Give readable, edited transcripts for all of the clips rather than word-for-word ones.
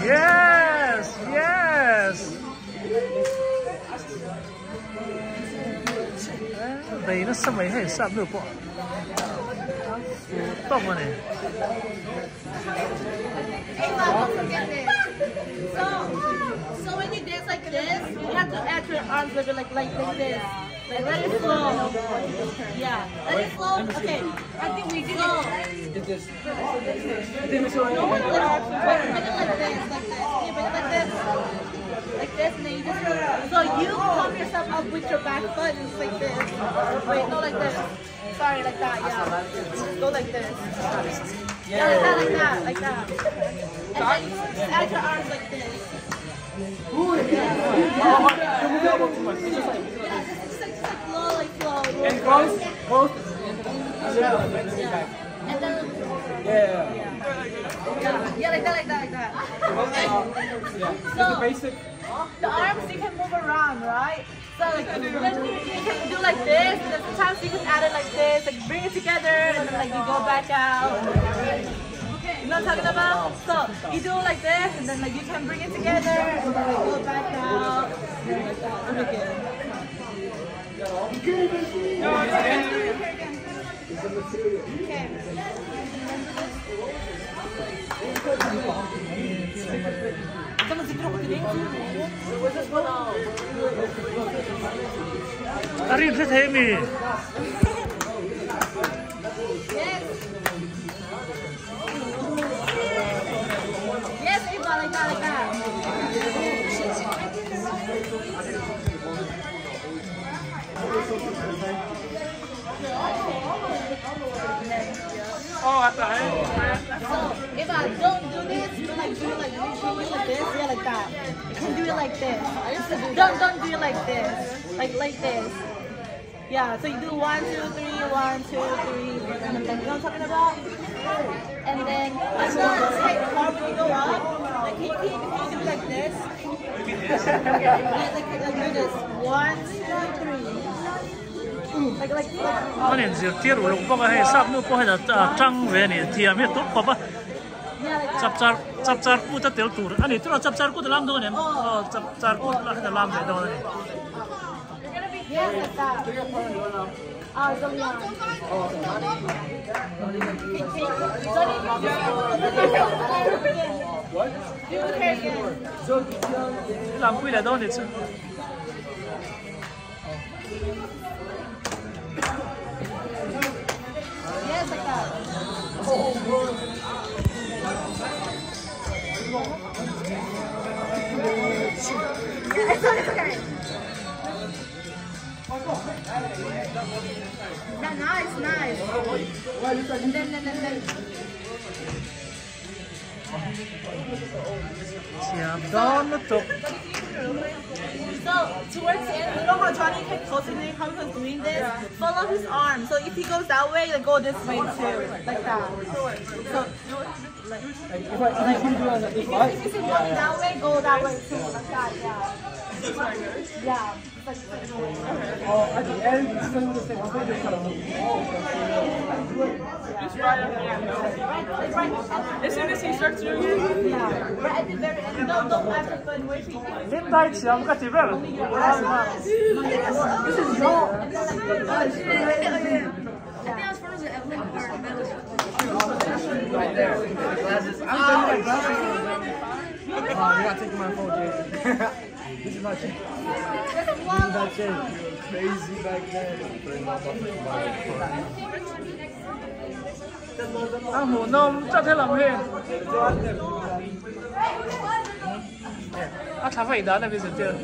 Yes! Yes! Bei nasa mai hei sap nu pawh a fuh tawp a ni. So when you dance like this, you have to add your arms a little bit like like like this. Like let it flow. Yeah, let it flow. Okay. I think we did it. Did this. No one like bring it like this, like this. Can you bring it like this? Like this, and then you just so you pump yourself up with your back foot and just like this. Wait, no, like this. Sorry, like that. Yeah. Just go like this. Yeah, like that, like that, like that. And then you just add your arms like this. Yeah, just like flow, like flow. And close, close. Yeah. And then Yeah. yeah, yeah, like that, like that, like that. Yeah. So Basic. the arms you can move around, right? So like when you can do like this, and then sometimes you can add it like this, like bring it together, and then like you go back out. You know what I'm talking about? So you do it like this, and then like you can bring it together, and then like go back out, and then like that. And again. Okay. A rin hre thei ami? Yes. Yes, Eva, like that, like that. So, Eva, don't do this, but like do it like do it like this, yeah, like that. You can do it like this. Don't do it like this. Like this. Yeah, so you do 1, 2, 3, 1, 2, 3, and then you know what I'm talking about? And then it's not take hard when you go up. Like can you do it like this? Like do this. 1, 2, 3. Like An inzirtir uluk bawk a hei sap nu pawh hian a tang ve a ni thiam hi a tawp khawp a yeah, like that. chapchar chapchar kut a tel tur a ni tuna chapchar kut a lam dawn em aw chapchar kut lah hian a lam ve dawn a ni. Yes, like that. Zoe. What? Do it with her again. Lam pui leh dawn a ni chu. Yes, like that. Yeah, it's okay, it's okay. Yeah, nice, nice. And then. Thiam dawn lutuk. So towards the end, you know how Johnny kept tossing how he was doing this? Follow his arm. So if he goes that way, then go this way too, like that. So like, if you see him going that way, go that way too, like that. Yeah. Yeah. It's like, Oh, at the end, it's going to say, one just kind of move. Just right at the end. right, right, As soon as he starts doing it. yeah, right at the very end. No, don't after fun. Wait till you. Lim dai thiam ka ti ber. This is your. I think I was friends with Evelyn or middle school. Right there. Glasses. I'm taking my glasses. Oh, you're not taking my phone, Jason. This is not Jay. This is not Jay. Crazy back then. A hmuh nawm chat helam hi. A thla vaih dan a mi zirtir.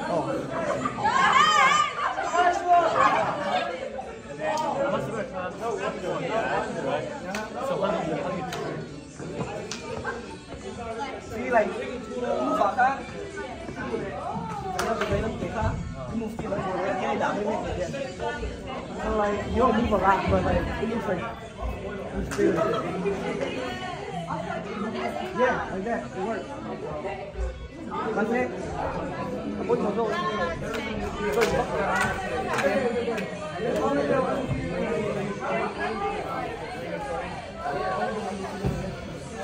See, like, move out that. So like, you don't move a lot, but like, it looks like you feel it. Yeah, like that. It works. That's it.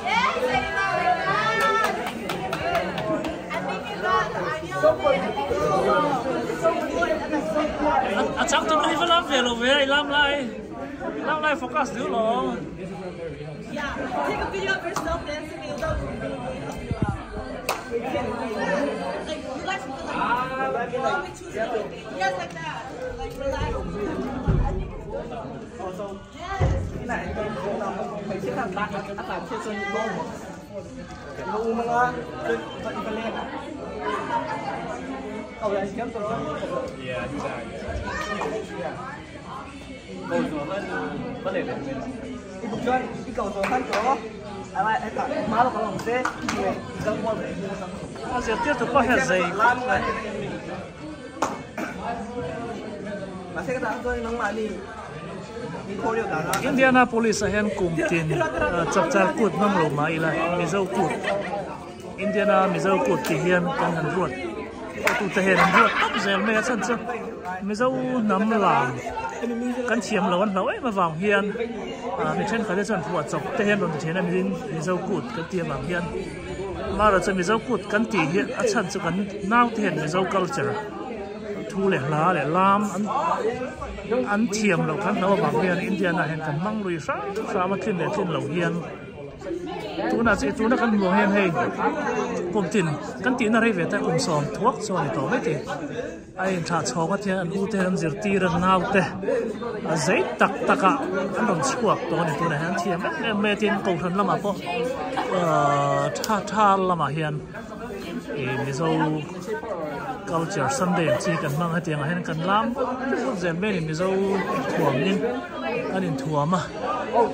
Yes. thei lo ve a i lam lai lam lai focus deuh lo. Yeah, take a video of yourself dancing and that will really really help you out. Like relax like don't be too slow. Yes, like that. Like relax. Yes. Yeah, do that. Yeah. A zirtir tu pawh hian zei khawp mai. Indianapolis ah hian kum tin chapchar kut hmang lo mah ila Mizo kut Indiana Mizo kut tih hian kan han ruat hotute hian an ruat tawp zel mai a chhan chu Mizo hnam lam kan thiam lo an hlauh em avang hian mi thenkhat te chuan phuah chawp te hian rawn ti thin a Mizo kut kan tih avang hian amaherawhchu chu Mizo kut kan tih hi a chhan chu kan naute hian Mizo culture thu leh hla leh lam an an thiam loh kan hlauh avang hian Indiana hian kan hmang lui hrang hrang a tlin leh tlin loh hian. Tunah chu tuna kan hmuh ang hian hei kum tin kan tihna rei ve te kum sawm thuak chu a ni tawh mai thei a inthah chhawng a thian an u te an zirtir a nau te a zei tak tak ah an rawn chhuak tawh a ni tunah hian an thiam em em mai a tin kohhran lamah pawh ahh tha tha lamah hian ih mizo culture sunday ang chi kan hmang hetiang ah hian kan lam vut zel mai a ni mizo thuam in an inthuam a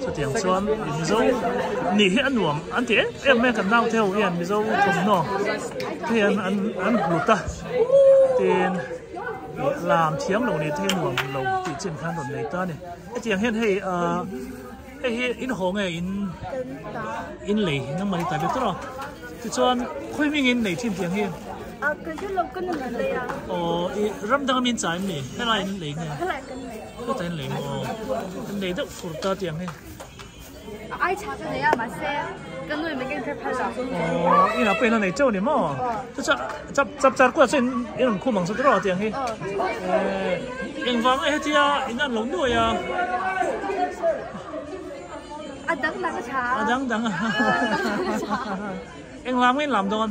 chutiang chuan mizo nih hi a nuam an ti em em mai a kan naute ho hian mizo thawmhnaw te hian an an hlut a tin lam thiam lo nih te hi nuam lo tih chin khan rawn nei ta a ni hetiang hian hei ahh hei hi in haw nge in in lei nangmah ni ta ve tawrh a tichuan khawi hmingin nei thin tiang hi. Aw i ram danga min chai em ni helai in lei nge. Heta in lei maw? Kan nei deuh fur ta tiang hi. Ai tha ka nei a mahse ka nu in min ken phal lo. Aw inah pawh in a nei teuh ni maw? Chu chu chap chap char kuah chu in in rawn khum ang chu tiraw tiang hi. Eh engvang nge hetia in an lo nuai a? A dang dang a tha. A dang dang a. Eng lam nge in lam dawn?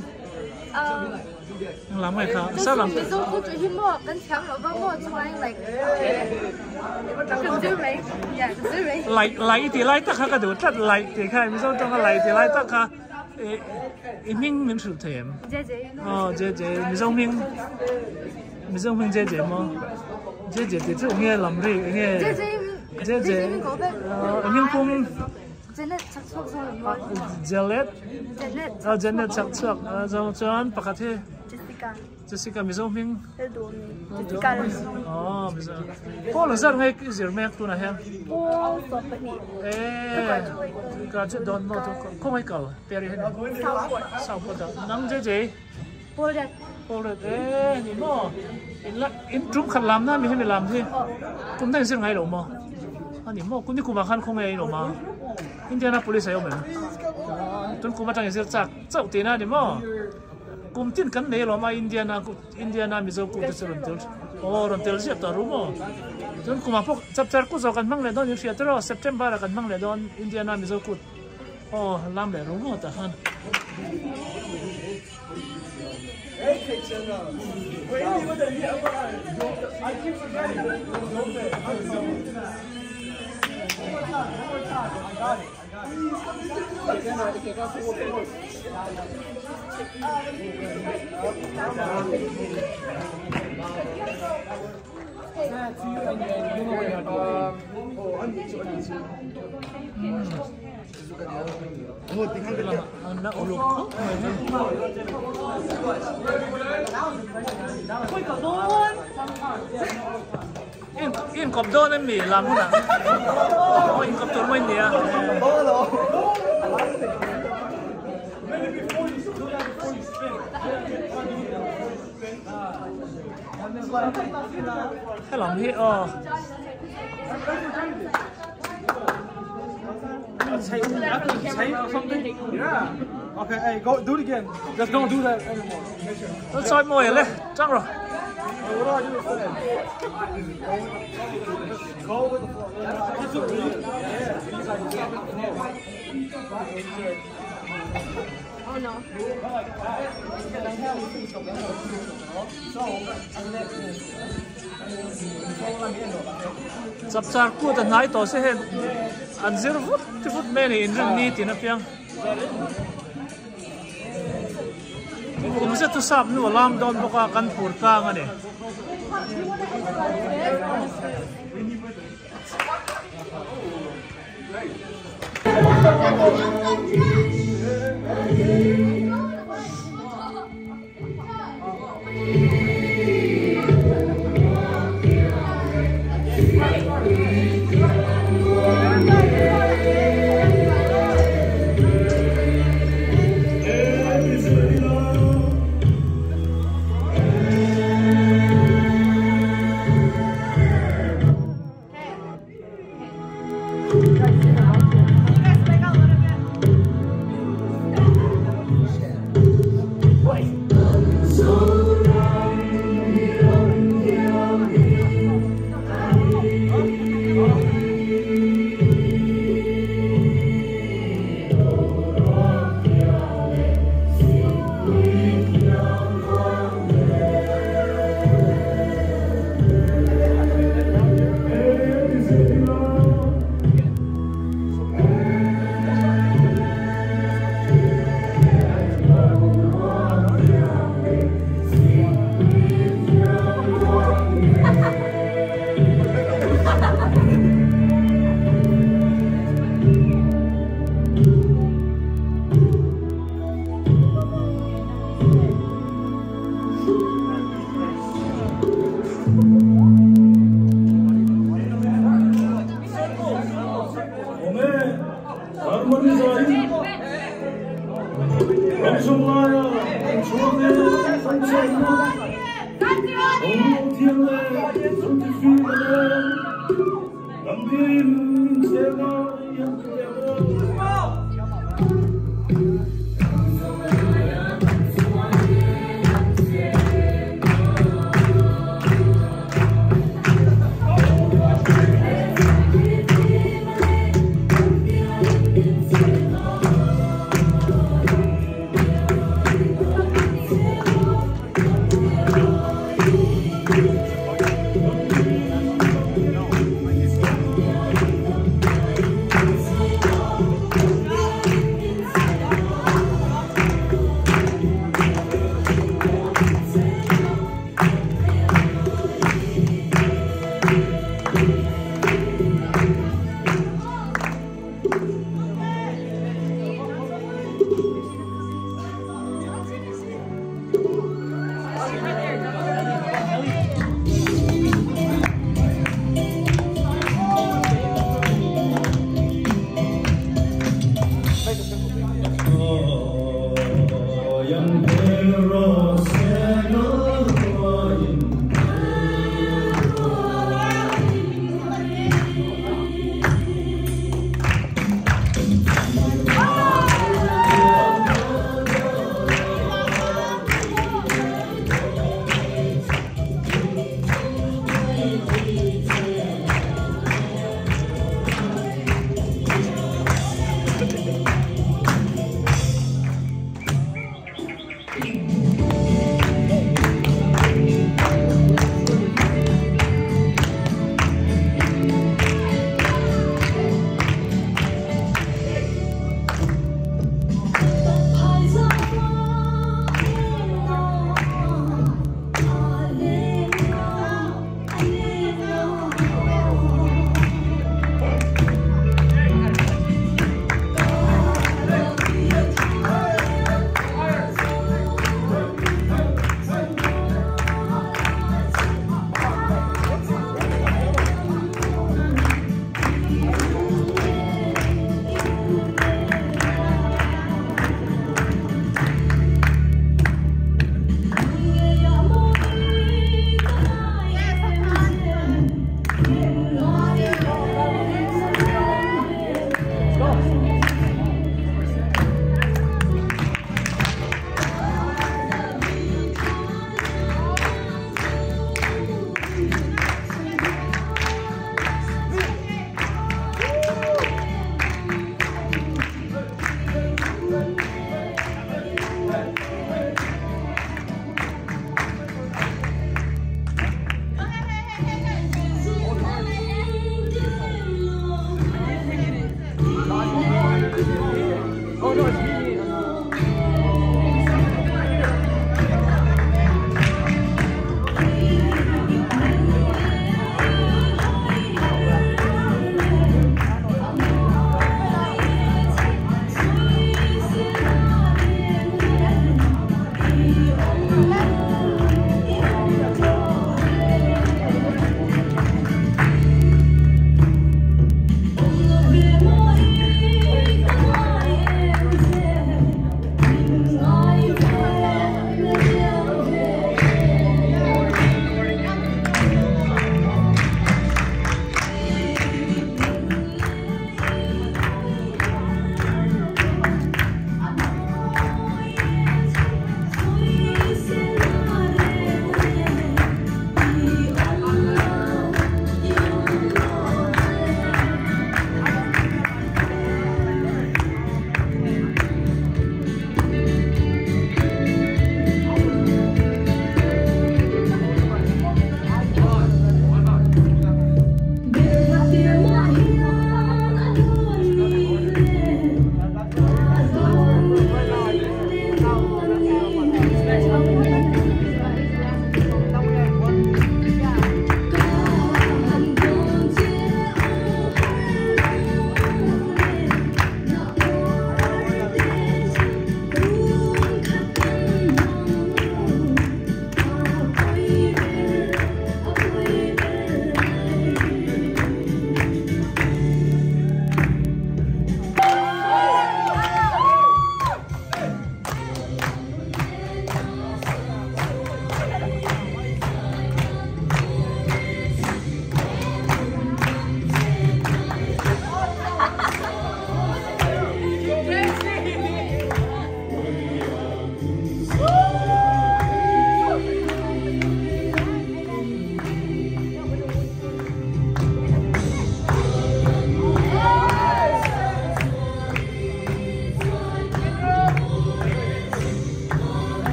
Eng lam nge kha? Sa lam. Mizo khu chu hi maw kan thiam lo va maw chuan like kan zir mai yeah kan zir mai. Lai lai ti lai tak kha ka duh tlat lai tih kha Mizo tawng a lai ti lai tak kha i hming min hrilh thei em? JJ. Aw JJ Mizo hming Mizo hming JJ maw? JJ tih chu nge lam ri nge JJ JJ hming pum Janet chak chhuak zawk ang maw? Jalet? Janet. Ah Janet chak chhuak zawng chuan pakhat hi? Jessica. Jessica Mizo hming? Lalduhawmi. Jessica Lalduhawmi. Oh Mizo. Paul zar nge i zir mek tunah hian? Paul 12. Eh graduate dawn maw tu khawngaih kal Perry hi ni? Southport. Southport ah. Nang JJ? Paul Red. Paul Red eh ni maw? In la in tum khat lam na mi hemi lam hi kum dang zir ngai lo maw? Ani maw kum ni kumah khan khawnge in awm a Indianapolis a awm em? Tun kum atang in zir chak chauh tihna ani maw? Kum tin kan nei alawm a Indiana Indiana Mizo kut te chu rawn tel aw rawn tel ziah tawh ru maw? Tun kumah pawh chapchar kut zawh kan hmang leh dawn in hria tiraw September ah kan hmang leh dawn Indiana Mizo kut aw lam leh ru maw tah khan. An la uluk khawp mai hei. In inkawp dawn em mi lam hunah aw inkawp tur mai nia. Helam hi aw. Okay, hey, go do it again. Just don't do that anymore. Tôi soi mồi le, chắc rồi. Oh no. Chapchar kut a hnai tawh se hen an zir vut vut mai a ni inrin ni tin apiang. Kum zet chu sap nu a lam dawn bawk a kan phur tlang a ni.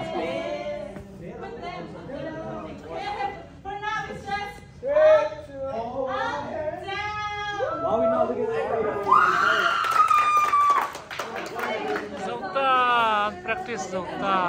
For now, it's just up, up, down. Why we not looking at Zo ta an practice zo ta.